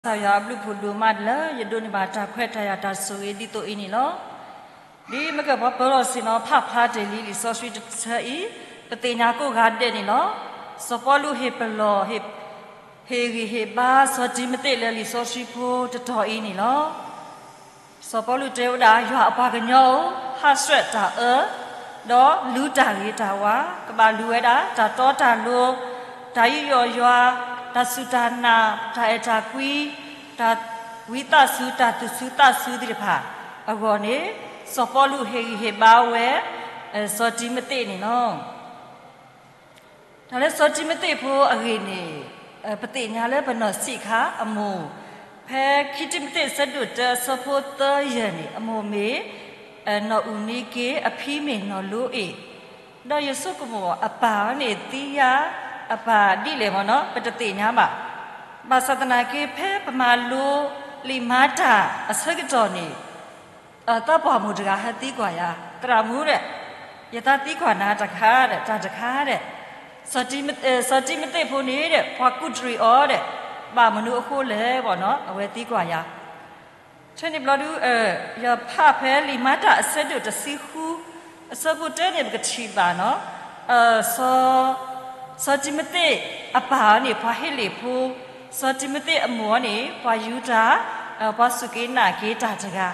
ယွၤအဘျုးဖးဒိၣ်မးလၢ ယဒိးန့ၢ်ဘၣ်တၢ်ခွဲးတၢ်ယာ်တၢ်ဆိၣ်ဂ့ၤဒ်သိးအံၤန့ၣ်လီၤ. ဒ်မ့ၢ်ကပှၤပၢၤလီၢ်ဆ့ၣ်နီၤ ဖးဖျါတ့ၢ်လံလံာ်စီဆှံတဆၢအံၤ, ပသ့ၣ်ညါကိးဂၤဒဲးန့ၣ်လီၤ. စီၤပီလူးဟ့ၣ်ပလီၢ် ဟ့ၣ်ဂံၢ်ဟ့ၣ်ဘါစီၤတံၤမသ့းလၢလံာ်စီဆှံဖိတတီၤအံၤန့ၣ်လီၤ. စီၤပီလူးတဲဝဲဒၣ်, ယွၤအပှၤကညီဧၢ, ဟးဆှဲးတၢ်အၢ, ဒီးလူၤတၢ်ဂ့ၤတၢ်ဝါ, ကဘၣ်လူၤဝဲဒၣ် တၢ်တီတၢ်လိၤ, တၢ်ယူးယီၣ်ယွၤ, တၢ်စူၢ်တၢ်နာ်, တၢ်အဲၣ်တၢ်ကွံ, တၢ်ဝံသးစူၤ, တၢ်သူၣ်စူၤသးစူၤသ့ၣ်တဖၣ်အဂီၢ်န့ၣ်, စီၤပီလူးဟ့ၣ်ဂံၢ်ဟ့ၣ်ဘါဝဲ စီၤတံၤမသ့းန့ၣ်လီၤ. တၢ်လၢစီၤတံၤမသ့းဖိအဂ့ၢ်န့ၣ်, ပသ့ၣ်ညါလၢပနီၢ်ဆံးခါအမိၢ်, ဖဲခံတံၤမသ့းဆၢဒိၣ်တၢအဆၢဖိသၢယဲၢ်န့ၣ် အမိၢ်မ့ၢ် နီၢ်အူနံက့, အဖံမ့ၢ်နီၢ်လိအ့ၣ်, ဒီးယဆိကမိၣ်အပၢ်န့ၣ်သံယါ, အပၢ်ဒ်လဲၣ်မ့ၢ်နီၤ ပတသ့ၣ်ညါဘၣ်. ဘၣ်ဆၣ်သနာ်က့ ဖဲပမၤလိလံာ်မၤတၢ်အဆၢကတီၢ်န့ၣ် သးပှၢ်မုၣ်တဂၤဟဲသံကွၢ်ယၤ, သရၣ်မုၣ်ဒီး, ယသးသံကွၢ်နၤတခါဒီး တၢ်တခါဒီး, စီၤတံၤမသ့းဖိန့ၣ်ဒီး ပှၤကူးတရံးအီၤဒီး ဘၣ်မနုၤအဃိလဲၣ်ဘၣ်နီၤ အဝဲသံကွၢ်ယၤ. ထဲန့ၣ်ဘျီဒုး ယဖးဖဲလံာ်မၤတၢ်အဆၢဒိၣ်တဆံဃု အဆၢဖိတၢန့ၣ် ပကထံၣ်ဘၣ်နီၤ စီၤတံၤမသ့းအပၢ်န့ၣ် ပှၤဟ့းလ့ၣ်ဖိ, စီၤတံၤမသ့းအမိၢ်န့ၣ် ပှၤယူဒၤ, ပှၤစူၢ်က့ၤနာ်က့ၤတၢ်တဂၤ,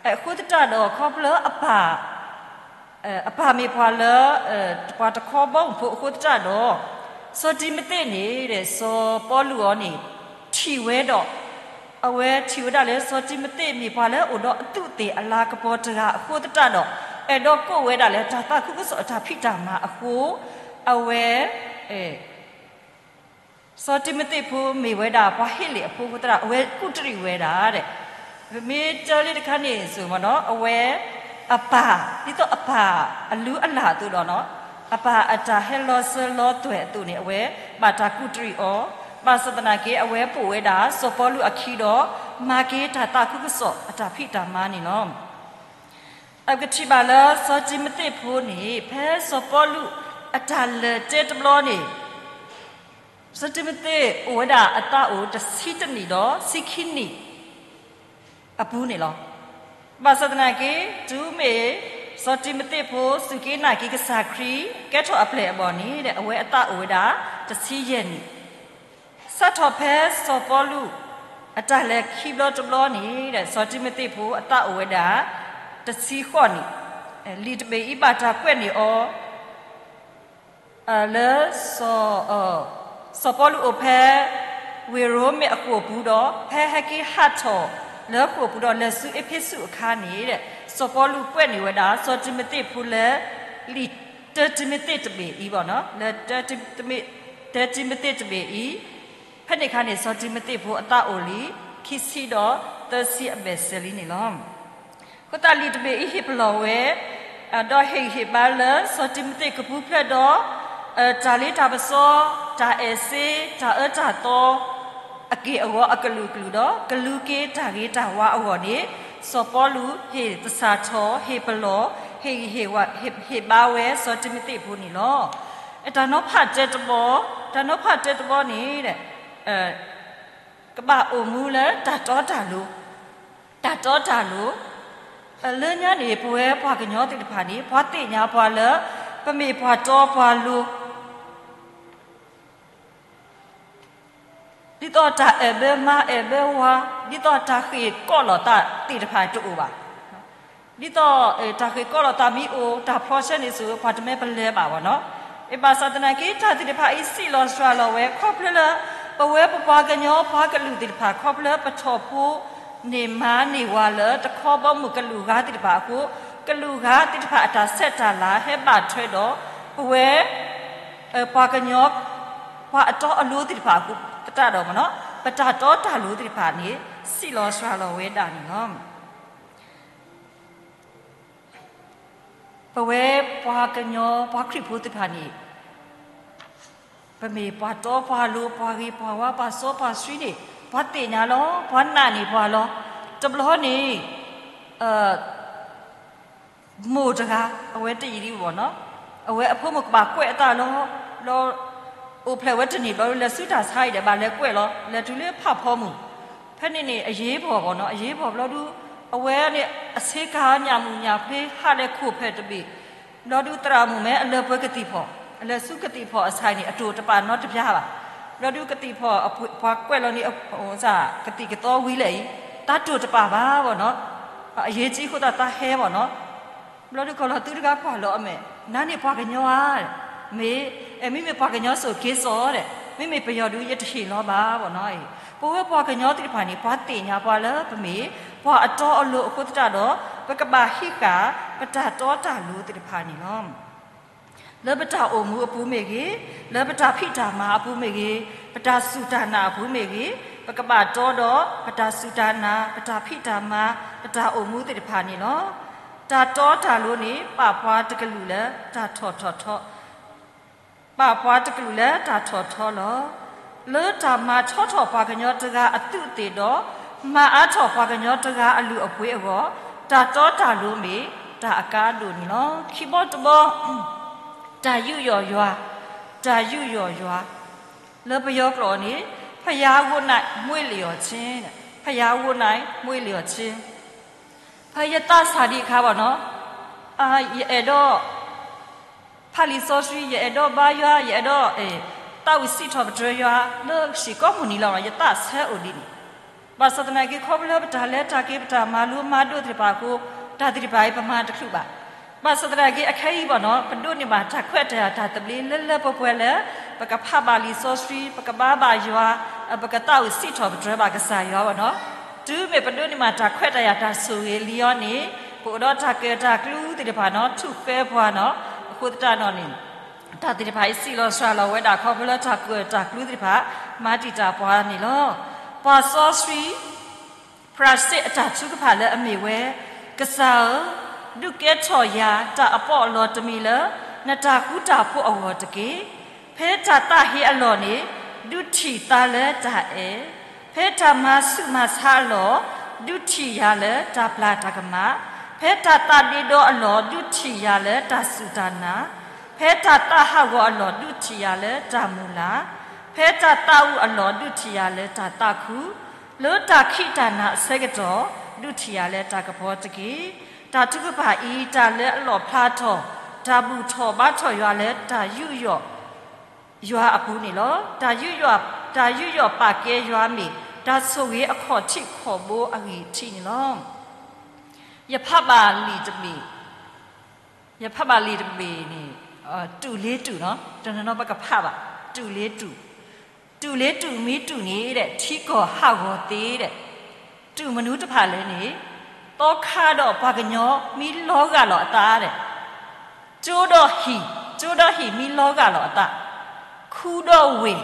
အဃိသတးဒီး ခီဖျိအပၢ်, အပၢ်မ့ၢ်ပှၤလၢ ပှၤတခီဘီမုၢ်ဖိအဃိသတးဒီး စီၤတံၤမသ့းန့ၣ် စီၤပီလူးအီၤန့ၣ် ထံၣ်ဝဲဒီး အဝဲထံၣ်ဝဲဒၣ်လၢ စီၤတံၤမသ့းမ့ၢ်ပှၤလၢအိၣ်ဒီးအသူးအသ့ၣ်အလၤကပီၤတဂၤအဃိသတးဒီး အဲၣ်ဒိးကိးဝဲဒၣ်လၢတၢ်သးခုကစီၣ်အတၢ်ဖံးတၢ်မၤအဃိ, အဝဲ စီၤတံၤမသ့းဖိမ့ၢ်ဝဲဒၣ်ပှၤဟ့းလ့ၣ်အဖိအဃိသတးဒီး အဝဲကူးတရံးဝဲဒၣ်ဒီး, မ့ၢ်တဲလၢတခါန့ၣ်စ့ၢ်ကီးနီၤ အဝဲအပၢ် ဒ်သိးအပၢ်အလုၢ်အလၢ်အသိးဒီးနီၤ အပၢ်အတၢ်ဟဲလီၤစၢၤလီၤသွဲၣ်အသိးန့ၣ် အဝဲဘၣ်တၢ်ကူးတရံးအီၤ, ဘၣ်ဆၣ်သနာ်က့ အဝဲပိာ်ဝဲဒၣ်စီၤပီလူးအခံဒီး မၤက့ၤတၢ်သးခုကစီၣ်အတၢ်ဖံးတၢ်မၤန့ၣ်လီၤ. အကထံၣ်ဘၣ်လၢစီၤတံၤမသ့းဖိန့ၣ် ဖဲစီၤပီလူးအတၢ်လဲၤတဲတဘျီန့ၣ် စီၤတံၤမသ့းအိၣ်ဝဲဒၣ်အသးအိၣ်တဆံတနံၣ်ဒီးဆံခံနံၣ်အပူၤန့ၣ်လီၤ. ဘၣ်ဆၣ်သနာ်က့ တုၤမ့ၢ်စီၤတံၤမသ့းဖိစူၢ်က့ၤနာ်က့ၤကစၢ်ခရံာ် ကဲထီၣ်အပျဲၢ်အဘီၣ်န့ၣ် အဝဲအသးအိၣ်ဝဲဒၣ်တဆံယဲၢ်နံၣ်, စးထီၣ်ဖဲစီၤပီလူးအတၢ်လဲၤခံဘျီတဘျီန့ၣ် စီၤတံၤမသ့းဖိအသးအိၣ်ဝဲဒၣ် တဆံဃိးနံၣ်, လံာ်တဘ့ၣ်အံၤဘၣ်တၢ်ကွဲးန့ၢ်အီၤ လၢ စီၤပီလူးအိၣ်ဖဲ ဝ့ၢ်ရိမ့းအဃိာ်ပူၤဒီး ဖဲဟဲက့ၤဟးထီၣ်လၢဃိာ်ပူၤဒီး လဲၤဆူအ့းဖ့းစူးအခါန့ၣ် စီၤပီလူးကွဲးန့ၢ်ဝဲဒၣ် စီၤတံၤမသ့းဖိလၢ လံာ်တၢတံၤမသ့းတဘ့ၣ်အံၤဘၣ်နီၤ, လၢ တၢတံၤမသ့းတဘ့ၣ်အံၤ, ဖဲန့ၣ်အခါန့ၣ် စီၤတံၤမသ့းဖိအသးအိၣ်လံ ခံဆံဒီးသၢဆံအဘၢၣ်စၢၤလံန့ၣ်လီၤ. အဃိသတးလံာ်တဘ့ၣ်အံၤဟ့ၣ်ပလီၢ်ဝဲ ဒီးဟ့ၣ်ဂံၢ်ဟ့ၣ်ဘါလၢစီၤတံၤမသ့းကပူၤဖျဲးဒီး တၢ်လ့တၢ်ပစီ, တၢ်အဲၣ်စ့, တၢ်အၢတၢ်သီ အက့ၢ်အဂီၤအကလုာ်ကလုာ်ဒီး ကလူၤက့ၤတၢ်ဂ့ၤတၢ်ဝါအဂီၢ်န့ၣ် စီၤပီလူးဟ့ၣ်သဆၣ်ထီၣ် ဟ့ၣ်ပလီၢ် ဟ့ၣ်ဂံၢ်ဟ့ၣ်ဘါဝဲစီၤတံၤမသ့းဖိန့ၣ်လီၤ. တၢ်နီၤဖးတၢတဘီ, တၢ်နီၤဖးတၢတဘီန့ၣ် ကဘၣ်အိၣ်မူလၢတၢ်တီတၢ်လိၤ, တၢ်တီတၢ်လိၤ, လၢညါန့ၣ် ပဝဲပှၤကညီသ့ၣ်တဖၣ်န့ၣ် ပှၤသ့ၣ်ညါပှၤလၢ ပမ့ၢ်ပှၤတီပှၤလိၤ ဒ်သိးတၢ်အဲၣ်ဘၢမါအဲၣ်ဘၢဝၤ, ဒ်သိးတၢ်ဃ့ၢ်ကီးလိာ်သးသ့ၣ်တဖၣ်တအိၣ်ဘၣ်. ဒ်သိးတၢ်ဃ့ၢ်ကီးလိာ်သးမ့ၢ်အိၣ် တၢ်ဖျီဆဲန့ၣ်စ့ၢ် ပှၤတမ့ၢ်ပလဲၤဘၣ်ဘၣ်နီၤ. ဘၣ်ဆၣ်သနာ်က့ တၢ်သ့ၣ်တဖၣ်အံၤစံးလီၤစှၤလီၤဝဲ ခီဖျိလၢ ပဝဲပပှၤကညီပှၤကလုာ်သ့ၣ်တဖၣ် ခီဖျိလၢပထီၣ်ဖိ န့ၢ်မါန့ၢ်ဝၤလၢတခီဘီမုၢ်ကလုာ်ဂၤသ့ၣ်တဖၣ်အဃိ, ကလုာ်ဂၤသ့ၣ်တဖၣ်အတၢ်ဆဲးတၢ်လၤဟဲဘၣ်ထွဲဒီး ပဝဲ ပှၤကညီ ပှၤအတီအလိၤသ့ၣ်တဖၣ်အဃိသတးဒီးမ့ၢ်နီၤ ပတၢ်တီတၢ်လိၤသ့ၣ်တဖၣ်န့ၣ် စံးလီၤစှၤလီၤဝဲဒၣ်န့ၣ်လီၤ. ပဝဲပှၤကညီပှၤခရံာ်ဖိသ့ၣ်တဖၣ်န့ၣ် ပမ့ၢ်ပှၤတီပှၤလိၤ ပှၤဂ့ၤပှၤဝါ ပှၤစီပှၤဆှံန့ၣ် ပှၤသ့ၣ်ညါလီၤ ပှၤနာ်န့ၢ်ပှၤလီၤ. တဘျီန့ၣ် မိၢ်တဂၤ အဝဲတယံာ်ဒံးဘၣ်နီၤ အဝဲအဖိမုၣ်ကဘၣ်ကွဲးအသးလီၤ. ဒီးအိၣ်ဖျဲၣ်ဝဲတနံၣ်ဘျီ လဲၤဆူတၢ်ဆါအံၤဒီး ဘၣ်လဲၤကွဲးလီၤ လဲၤတုၤလၢဖးဖီမုၢ် ဖဲန့ၣ်န့ၣ် အရေးပေါ်ပေါ့နော်, အရေးပေါ် ဘျီဒုး အဝဲန့ၣ် အဆ့ကၤညၣ်မုၢ်ညၣ်ဖျ့ ဟးလဲၤခိၣ်ဖဲးတဘ့ၣ်, ဘျီဒုးသရၣ်မုၣ်မဲအလၢပှဲၤကသံၣ်ဖီၣ်, အလဲၤဆူကသံၣ်ဖီၣ်အဆၣ်န့ၣ် အတိၢ်တပာ်နီတဘျါဘၣ်. ဘျီဒုးကသံၣ်ဖီၣ်အပှၤကွဲးလီၤန့ၣ် ကသံၣ်ကသီဝံၤလဲၣ်အံၤ, တၢ်တိၢ်တပာ်ဘၣ်ပေါ့နော်, အရေးကြီးအဃိသတး တၢ်ဟဲပေါ့နော်. ဘျီဒုးကီၢ်လီၤသုတဂၤကွၢ်လီၤအမဲာ်, နၤန့ၣ်ပှၤကညီဧါ, မ့ၢ်, အဲ မ့မ့ၢ်ပှၤကညီစိၤက့စီဒီး, မ့မ့ၢ်ပယီၤဒုး ယတဟ့ၣ်လီၤဘၣ်ပေါ့နော်. ပဝဲပှၤကညီသ့ၣ်တဖၣ်န့ၣ် ပှၤသ့ၣ်ညါပှၤလၢပမ့ၢ် ပှၤအတီအလိၤအဃိသတးဒီး ပကဘၣ်ဟံးဃာ် ပတၢ်တီတၢ်လိၤသ့ၣ်တဖၣ်န့ၣ်လီၤ. လၢပတၢ်အိၣ်မူအပူၤမ့ၢ်ဂ့ၤ, လၢပတၢ်ဖံးတၢ်မၤအပူၤမ့ၢ်ဂ့ၤ, ပတၢ်စူၢ်တၢ်နာ်အပူၤမ့ၢ်ဂ့ၤ, ပကဘၣ်တီဒီး ပတၢ်စူၢ်တၢ်နာ်, ပတၢ်ဖံးတၢ်မၤ, ပတၢ်အိၣ်မူသ့ၣ်တဖၣ်န့ၣ်လီၤ. တၢ်တီတၢ်လိၤန့ၣ် ပာ်ပှၤတကလုာ်လၢတၢ်ထီၣ်ထီၣ်ထီ, ပာ်ပှၤတကလုာ်လၢတၢ်ထီၣ်ထီလီၤ. လၢတၢ်မၤထီထီၣ်ပှၤကညီတဂၤအသူးအသ့ၣ်ဒီး မၤအါထီၣ်ပှၤကညီတဂၤအလုၢ်အပှ့ၤအဂီၢ်, တၢ်တီတၢ်လိၤမ့ၢ်တၢ်အကါဒိၣ်န့ၣ်လီၤ. ခံဘီတဘီ တၢ်ယူးယီၣ်ယွၤ, တၢ်ယူးယီၣ်ယွၤ, လၢပယီၤကျိာ်န့ၣ် ဖယားဝိုင်းနၢၣ်မှ့လျော်ခြင်း, ဖယားဝိုင်းနၢၣ်မှ့လျော်ခြင်း. ဖဲယသးစၢ်ဒံးအခါဘၣ်နီၤ, ယအဲၣ်ဒိး ဖးလံာ်စီဆှံ, ယအဲၣ်ဒိးဘါယွၤ, ယအဲၣ်ဒိး သးဝံၣ်စံးထီၣ်ပတြၢၤယွၤ လၢယဆံးကိးမုၢ်နံၤလီၤ. ယသးဆၢအိၣ်ဒ်န့ၣ်, ဘၣ်ဆၣ်သနာ်က့ ခီဖျိလၢပတၢ်လဲၤတၢ်က့ၤ ပတၢ်မၤလိမၤဒိးသ့ၣ်တဖၣ်အဃိ, တၢ်သ့ၣ်တဖၣ်အံၤ ပမၤတချုးဘၣ်. ဘၣ်ဆၣ်သနာ်က့ အခဲအံၤဘၣ်နီၤ, ပဒိးန့ၢ်ဘၣ်တၢ်ခွဲးတၢ်ယာ်တၢ်သဘျ့လၢလၢပှဲၤပှဲၤလၢ ပကဖးဘၣ်လံာ်စီဆှံ, ပကဘါဘၣ်ယွၤ, ပကသးဝံၣ်စံးထီၣ်ပတြၢၤဘၣ်ကစၢ်ယွၤဘၣ်နီၤ. တုၤမ့ၢ်ပဒိးန့ၢ်ဘၣ်တၢ်ခွဲးတၢ်ယာ်တၢ်ဆိၣ်ဂ့ၤလံအီၤန့ၣ်, ပအိၣ်ဒီးတၢ်ကၢၣ်တၢ်ကျူသ့ၣ်တဖၣ်နီၤ, ထူၣ်ဃဲပှၤနီၤ, အဃိသတးဒီးန့ၣ် တၢ်သ့ၣ်တဖၣ်အံၤ စံးလီၤစှၤလီၤဝဲဒၣ် ခီဖျိလၢတၢ်ကၢၣ်တၢ်ကျူသ့ၣ်တဖၣ် မၤတံာ်တာ်ပှၤန့ၣ်လီၤ. ပှၤစီဆှံ ဖရၤစ့းအတၢ်ထုကဖၣ်လၢအမ့ၢ်ဝဲ, ကစၢ်ဧၢ, ဒုးကဲထီၣ်ယၤတၢ်အပီးအလီတမံၤလၢ နတၢ်ဃူတၢ်ဖိးအဂီၢ်တက့ၢ်. ဖဲတၢ်သးဟ့အလီၢ်န့ၣ် ဒုးထံၣ်သါလၢတၢ်အဲၣ်, ဖဲတၢ်မၤဆူးမၤဆါအလီၢ် ဒုးထံၣ်ယၤလၢတၢ်ပျၢ်တၢ်ကမၣ်, ဖဲတၢ်သးဒ့ဒီအလီၢ် ဒုးထံၣ်ယၤလၢတၢ်စူၢ်တၢ်နာ်, ဖဲတၢ်သးဟးဂီၤအလီၢ် ဒုးထံၣ်ယၤလၢတၢ်မုၢ်လၢ်, ဖဲတၢ်သးအုးအလီၢ် ဒုးထံၣ်ယၤလၢတၢ်သးခု, လၢတၢ်ခံးတၢ်နၤအဆၢကတီၢ် ဒုးထံၣ်ယၤလၢတၢ်ကပီၤတက့ၢ်. တၢ်ထုကဖၣ်အံၤ တၢ်လၢအလီၣ်ဖျါထီၣ် တၢ်ဘူၣ်ထီၣ်ဘါထီၣ်ယွၤလၢတၢ်ယူးယီၣ် ယွၤအပူၤန့ၣ်လီၤ. တၢ်ယူးယီၣ်ပာ်ကဲယွၤမ့ၢ် တၢ်ဆိၣ်ဂ့ၤအခီၣ်ထံးခီၣ်ဘိအဂံၢ်ထံးန့ၣ်လီၤ. ယဖးဘၣ်လံာ်တဘ့ၣ်, ယဖးဘၣ်လံာ်တဘ့ၣ်န့ၣ်, တူၢ်လ့တူၢ်နီၤ, တနီၤနီၤပကဖးဘၣ်, တူၢ်လ့တူၢ်, တူၢ်လ့တူၢ်မံတူၢ်န့ၣ်ဒီး ထံကီၢ်ဟးဂီၤသ့ဒီး, တူၢ်မနုၤတဖၣ်လဲၣ်န့ၣ်, သီခါဒီးပှၤကညီမံလီၤဂာ်လီၤအသးဒီး ကၠိဒီးဟံၣ်, ကၠိဒီးဟံၣ်မံလီၤဂာ်လီၤအသး, ခူဒီးဝ့ၢ်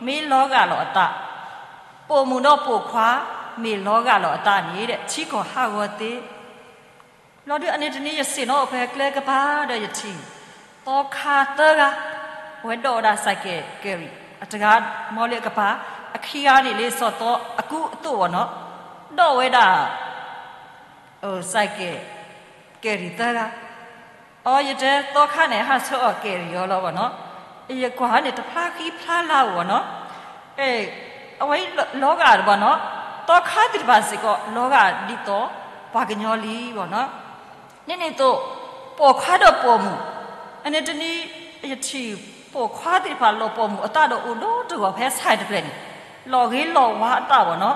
မ့ၢ်လီၤဂာ်လီၤအသး, ပိာ်မုၣ်ဒီးပိာ်ခွါ မ့ၢ်လီၤဂာ်လီၤအသးန့ၣ်ဒီး ထံကီၢ်ဟးဂီၤသ့. လီၤဒုးအန့ၣ်တနံၤ ယဆ့ၣ်နီၤအိၣ်ဖဲကျဲကပၤဒီးယထံၣ် သီခါသၢဂၤ, အဝဲဒိးဝဲဒၣ် cycle carry, အတဂၤမီလၢအကပၤ, အခံဂၤန့ၣ်လၢစီၤသီအကူအသိးဘၣ်နီၤ, ဒိးဝဲဒၣ် cycle carry သၢဂၤ. အီ ယတဲသီခါန့ၣ် ဟးဆှၢအီၤ carry အီၤလီၤဘၣ်နီၤ. ယကွၢ်န့ၣ် တဖျါဃံဖျါလၤအိၣ်ဘၣ်နီၤ. အဝဲလီၤဂာ်တဘၣ်နီၤ, သီခါသ့ၣ်တဖၣ်စ့ၢ်ကီး လီၤဂာ်ဒ်သိးပှၤကညီလံဘၣ်နီၤ. န့ၣ်န့ၣ်အသိး ပိာ်ခွါဒီးပိာ်မုၣ်, အန့ၣ်တနံၤ ယထံၣ်ပိာ်ခွါသ့ၣ်တဖၣ် လီၤပိာ်မုၣ်အသးဒီးအိၣ်ဒီတဂီၤဖဲဆၣ်တဖျၢၣ်န့ၣ်, လီၤဂ့ၤလီၤဝါအသးဘၣ်နီၤ.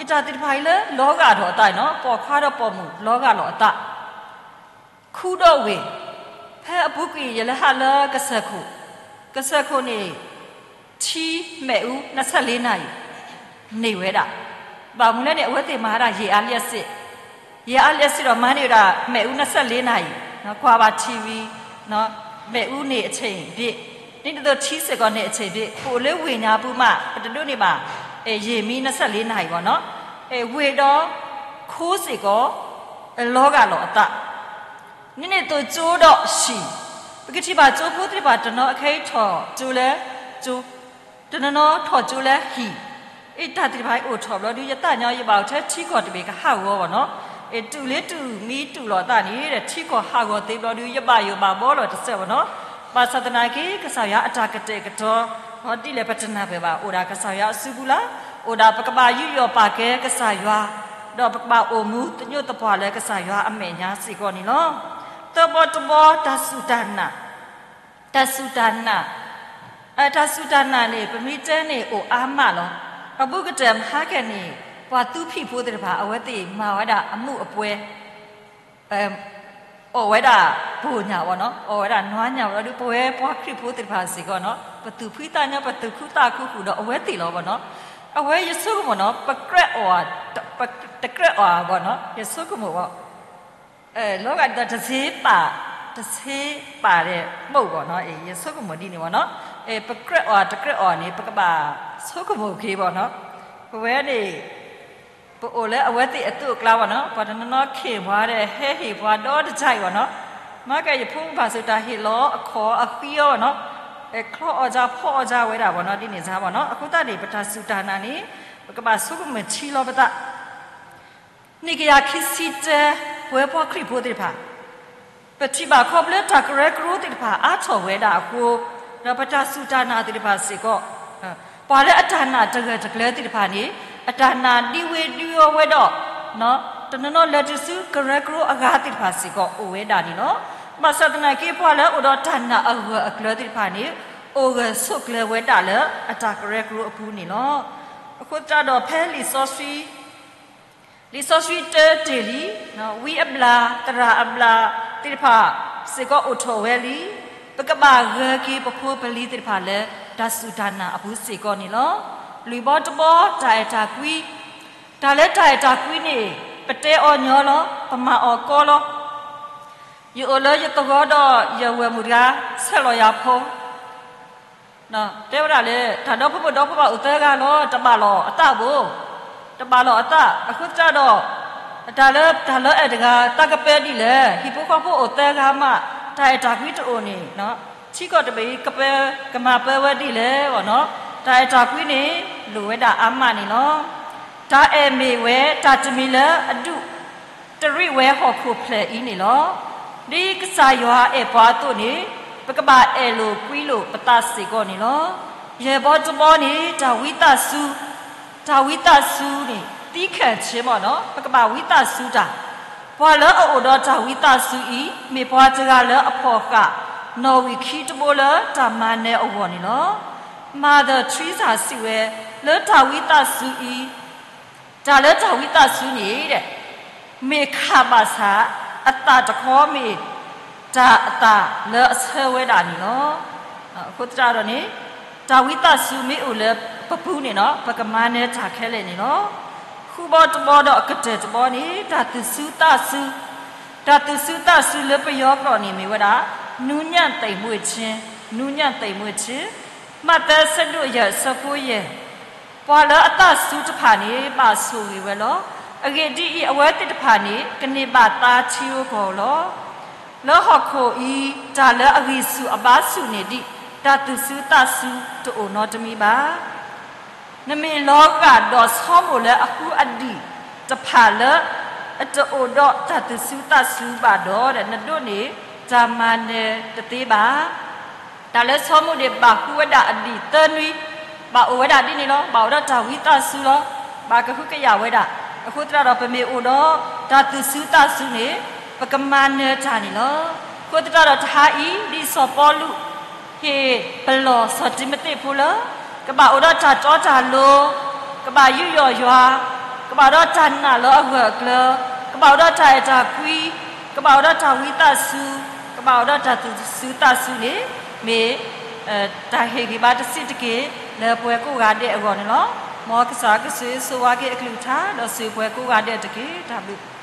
အတၢ်သ့ၣ်တဖၣ်အံၤလၢလီၤဂာ်ဒီးအသးနီၤ, ပိာ်ခွါဒီးပိာ်မုၣ်လီၤဂာ်လီၤအသး ခူဒီးဝ့ၢ်, ဖဲအပူၤကွံာ်ယလဲၤဟးလၢကစၢၢ်ခိၣ်, ကစၢၢ်ခိၣ်န့ၣ် ထံမ့ၣ်အူ နှစ်ဆယ့်လေးနာရီ န့ၢ်ဝဲဒၣ်, ဘၣ်မနုၤလဲၣ်န့ၣ် အဝဲသ့ၣ်မၤဒၣ် ရေအားလျှပ်စစ်, ရေအားလျှပ်စစ် ဒီးမၤန့ၢ်ဝဲဒၣ် မ့ၣ်အူ နှစ်ဆယ့်လေးနာရီ, ကွၢ်ဘၣ် TV, မ့ၣ်အူန့ၣ် အချိန်ပြည့်, ဒ်န့ၣ်အသိးထံစ့ၢ်ကီးန့ၣ် အချိန်ပြည့်, ပအိၣ်လၢဝ့ၢ်ညါပူၤမး ပတဒိးန့ၢ်ဘၣ် ရေမံ နှစ်ဆယ့်လေးနာရီ ဘၣ်နီၤ. ဝ့ၢ်ဒီးခိစ့ၢ်ကီး လီၤဂာ်လီၤအသး န့ၣ်န့ၣ်အသိးကၠိဒီးဟံၣ်, ပကထံၣ်ဘၣ်ကၠိဖိသ့ၣ်တဖၣ်တနီၤ အခဲအံၤထီၣ်ကၠိလၢကၠိ, တနီၤနီၤထီၣ်ကၠိလၢဟံၣ်, အတၢ်သ့ၣ်တဖၣ်အံၤအိၣ်ထီၣ်ဘျီဒုး ယသးညီယဘၣ်အိၣ်ထဲထံကီၢ်တဘ့ၣ်ကဟးဂီၤဘၣ်နီၤ. တုၤလ့တုၤမံတုၤလီၤအသးန့ၣ်ဒီး ထံကီၢ်ဟးဂီၤသ့ဘျီဒုး ယဘၣ်ယိၣ်ဘၣ်ဘှီလီၤတစဲးဘၣ်နီၤ. ဘၣ်ဆၣ်သနာ်က့ ကစၢ်ယွၤအတၢ်ကတဲာ်ကတီၤ ဒ်လဲၣ်ပတနၢ်ပၢၢ်ဘၣ်, အိၣ်ဒၣ်ကစၢ်ယွၤအစုပူၤလီၤ. အိၣ်ဒၣ်ပကဘၣ်ယူးယီၣ်ပာ်ကဲကစၢ်ယွၤ, ဒီးပကဘၣ်အိၣ်မူသညိးသပှၢ်လၢကစၢ်ယွၤအမဲာ်ညါစ့ၢ်ကီးန့ၣ်လီၤ. သၢဘီတဘီ တၢ်စူၢ်တၢ်နာ်, တၢ်စူၢ်တၢ်နာ်, တၢ်စူၢ်တၢ်နာ်န့ၣ် ပမ့ၢ်တဲန့ၣ်အိၣ်အါမးလီၤ. အဘူးကတၢၢ်မဟါကဲန့ၣ် ပှၤသူဖံးဖိသ့ၣ်တဖၣ် အဝဲသ့ၣ်မၤဝဲဒၣ်အမူးအပွဲ အီၣ်ဝဲဒၣ်ပိာ်ညၣ်ဘၣ်နီၤ, အီၣ်ဝဲဒၣ်နွါညၣ်ဘၣ်ဒီး ပဝဲပှၤခရံာ်ဖိသ့ၣ်တဖၣ်စ့ၢ်ကီးနီၤ ပသူၣ်ဖှံသးညီ ပသူၣ်ခုသးခုဃုာ်ဒီးအဝဲသ့ၣ်လီၤဘၣ်နီၤ. အဝဲယဆိကမိၣ်နီၤ ပကြၢးအီၣ်, တကြၢးအီၣ်ဘၣ်နီၤ ယဆိကမိၣ်ဘၣ်. လီၤဂာ်ဒ်သိးတဆ့ပာ်, တဆ့ပာ်ဒီးပိာ်ဘၣ်နီၤ ယဆိကမိၣ်ဒ်န့ၣ်ဘၣ်နီၤ. ပကြၢးအီၣ်တကြၢးအီၣ်န့ၣ် ပကဘၣ်ဆိကမိၣ်က့ၤဘၣ်နီၤ. ပဝဲန့ၣ် ပအိၣ်လၢအဝဲသ့ၣ်အသိးအကျါဘၣ်နီၤ, ပှၤတနီၤနီၤခ့ၣ်ပှၤဒီးဟဲဟ့ၣ်ပှၤဒီတကၢ်အံၤဘၣ်နီၤ. မၤကဲယဖိမုၣ်ဘၣ်စၢၤတၢ်ဟ့ၣ်လီၤအခီၣ်အဃံအီၤဘၣ်နီၤ, ချီအီၣ်စၢဖီအီၣ်စၢဝဲဒၣ်ဘၣ်နီၤ ဒ်န့ၣ်စ့ၢ်ဘၣ်နီၤ. အဃိသတးန့ၣ် ပတၢ်စူၢ်တၢ်နာ်န့ၣ် ပကဘၣ်ဆိကမိၣ်ထံလီၤပသး နံၣ်ကယၤခံဆံတၢ ပဝဲပှၤခရံာ်ဖိသ့ၣ်တဖၣ် ပထံၣ်ဘၣ်ခီဖျိတၢ်ကရၢကရိသ့ၣ်တဖၣ်အါထီၣ်ဝဲဒၣ်အဃိ, ဒီးပတၢ်စူၢ်တၢ်နာ်သ့ၣ်တဖၣ်စ့ၢ်ကီး, ပှၤလၢအတၢ်နာ်တဂၢၢ်တကျၢၤသ့ၣ်တဖၣ်န့ၣ် အတၢ်နာ်ဒံဝ့ဒံဝီဝဲဒီး တနီၤနီၤလဲၤတုၤဆူကရၢကရိအဂၤသ့ၣ်တဖၣ်စ့ၢ်ကီးအိၣ်ဝဲဒၣ်န့ၣ်လီၤ. ဘၣ်ဆၣ်သနာ်က့ ပှၤလၢအအိၣ်ဒီးတၢ်နာ်အဂၢၢ်အကျၢၤသ့ၣ်တဖၣ်န့ၣ် အိၣ်ဂၢၢ်ဆိးကျၢၤဝဲဒၣ်လၢအတၢ်ကရၢကရိအပူၤန့ၣ်လီၤ. အဃိသတးဒီးဖဲလံာ်စီဆှံ လံာ်စီဆှံတၢတ့ၢ်လံ, ဝံအဘျၣ် သရၣ်အဘျၣ်သ့ၣ်တဖၣ်စ့ၢ်ကီးအိၣ်ထီၣ်ဝဲလံ. ပကဘၣ်ဂၢၤက့ၤပဖိပလံၤသ့ၣ်တဖၣ်လၢတၢ်စူၢ်တၢ်နာ်အပူၤစ့ၢ်ကီးန့ၣ်လီၤ. လွံၢ်ဘီတဘီ တၢ်အဲၣ်တၢ်ကွံ, တၢ်လၢတၢ်အဲၣ်တၢ်ကွံန့ၣ် ပတဲအီၤညီလီၤ, ပမၤအီၤကီလီၤ. ယအိၣ်လၢယသဝီဒီးယဝဲၢ်မုၣ်တဂၤ ဆဲးလီၤယၤဖိ တဲဝဲဒၣ်လၢ တၢ်ဒီဖိမိၢ်ဒီဖိပၢ်အိၣ်သၢဂၤလီၤ တဘၣ်လီၤအသးဘၣ်, တဘၣ်လီၤအသး. အဃိသတးဒီး တၢ်လၢတၢ်လၢအဲၣ်တဂၤ တၢ်ကပၢဒ်လဲၣ်, ဟံၣ်ဖိဃီဖိအိၣ်သၢဂၤမး တၢ်အဲၣ်တၢ်ကွံတအိၣ်န့ၣ် ထံကီၢ်တဘ့ၣ်အံၤ ကပၢ ကမၤပၢဝဲဒ်လဲၣ်ဘၣ်နီၤ. တၢ်အဲၣ်တၢ်ကွံန့ၣ် လိၣ်ဝဲဒၣ်အါမးန့ၣ်လီၤ. တၢ်အဲၣ်မ့ၢ်ဝဲတၢ်တမံၤလၢအဒူၣ် တရံးဝဲဟီၣ်ခိၣ်ဖျၢၣ်အံၤန့ၣ်လီၤ. ဒ်ကစၢ်ယွၤအဲၣ်ပှၤအသိးန့ၣ် ပကဘၣ်အဲၣ်လိာ်ကွံလိာ်ပသးစ့ၢ်ကီးန့ၣ်လီၤ. ယဲၢ်ဘီတဘီန့ၣ် တၢ်ဝံသးစူၤ, တၢ်ဝံသးစူၤန့ၣ် သံခဲၣ်ဆ့မ့ၢ်နီၤ ပကဘၣ်ဝံသးစူၤတၢ်. ပှၤလၢအအိၣ်ဒီးတၢ်ဝံသးစူၤအံၤ မ့ၢ်ပှၤတဂၤလၢအဖီၣ်ဃာ် နီၣ်ဝံာ်ခံတဘိလၢတၢ်မၤနၢၤအဂီၢ်န့ၣ်လီၤ. Mother Teresa စံးဝဲ လၢတၢ်ဝံသးစူၤအံၤ တၢ်လၢတၢ်ဝံသးစူၤန့ၣ် မ့ၢ်ခးဘၣ်ဆၣ် အသၣ်တခီမ့ၢ်တၢ်အသၣ်လၢအဆၢဝဲဒၣ်န့ၣ်လီၤ. အဃိသတးဒီးန့ၣ် တၢ်ဝံသးစူၤမ့ၢ်အိၣ်လၢပပူၤန့ၣ်နီၤ ပကမၤနၢၤတၢ်ခဲလၢာ်န့ၣ်လီၤ. ဃုဘီတဘီဒီးအကတၢၢ်တဘီန့ၣ် တၢ်သူၣ်စူၤသးစူၤ, တၢ်သူၣ်စူၤသးစူၤလၢပယီၤကျိာ်န့ၣ်မ့ၢ်ဝဲဒၣ် နူးညံ့သိမ်မွေ့ခြင်း, နူးညံ့သိမ်မွေ့ခြင်း, မးသဲဆၢဒိၣ်ယဲၢ်ဆၢဖိယဲၢ် ပှၤလၢအသးစူၤတဖၣ်န့ၣ် ဘၣ်ဆိၣ်ဂ့ၤဝဲလီၤ. အဂ့ၢ်ဒ်အံၤ, အဝဲသ့ၣ်တဖၣ်န့ၣ် ကန့ၢ်ဘၣ်သါထံဧိၤကီၢ်ဧိၤလီၤ. လၢဟီၣ်ခိၣ်အံၤ တၢ်လၢအဂံၢ်ဆူၣ်အဘါဆူၣ်န့ၣ်ဒ် တၢ်သူၣ်စူၤသးစူၤတအိၣ်နီတမံၤဘၣ်. နမ့ၢ်လီၤဂာ်ဒီးဆိကမိၣ်လၢအဃုအဒံၣ်တဖၣ်လၢ အတအိၣ်ဒီးတၢ်သူၣ်စူၤသးစူၤဘၣ်ဒီး နဒိးန့ၢ်တၢ်မၤနၢၤတသ့ဘၣ်. တၢ်လၢဆိကမိၣ်န့ၣ် ဘၣ်ဃုဝဲဒၣ်အဒံၣ်သၢနွံ, ဘၣ်အိၣ်ဝဲဒၣ်ဒ်န့ၣ်လီၤ. ဘၣ်အိၣ်ဒီးတၢ်ဝံသးစူၤလီၤ. ဘၣ်ကဟုကယာ်ဝဲဒၣ်. အဃိသတးဒီး ပမ့ၢ်အိၣ်ဒီးတၢ်သူၣ်စူၤသးစူၤန့ၣ် ပကမၤနၢၤတၢ်န့ၣ်လီၤ. အဃိသတးဒီးတဟါအံၤ ဒ်စီၤပီလူး ဟ့ၣ်ပလီၢ်စီၤတံၤမသ့းဖိလၢ ကဘၣ်အိၣ်ဒီးတၢ်တီတၢ်လိၤ, ကဘၣ်ယူးယီၣ်ယွၤ, ကဘၣ်အိၣ်ဒီးတၢ်နာ်လၢအဂၢၢ်အကျၢၤ, ကဘၣ်အိၣ်ဒီးတၢ်အဲၣ်တၢ်ကွံ, ကဘၣ်အိၣ်ဒီးတၢ်ဝံသးစူၤ, ကဘၣ်အိၣ်ဒီးတၢ်သူၣ်စူၤသးစူၤန့ၣ် မ့ၢ် တၢ်ဟ့ၣ်ဂံၢ်ဘါတဆံးတက့ၢ် လၢပှၤကိးဂၤဒဲးအဂီၢ်န့ၣ်လီၤ. မ်ကစၢ်ကဆိၣ်ဂ့ၤဆိၣ်ဝါက့ၤအကလုၢ်ကထါ ဒီးဆိၣ်ဂ့ၤပှၤကိးဂၤဒဲးတက့ၢ်. တၢ်ဘျုး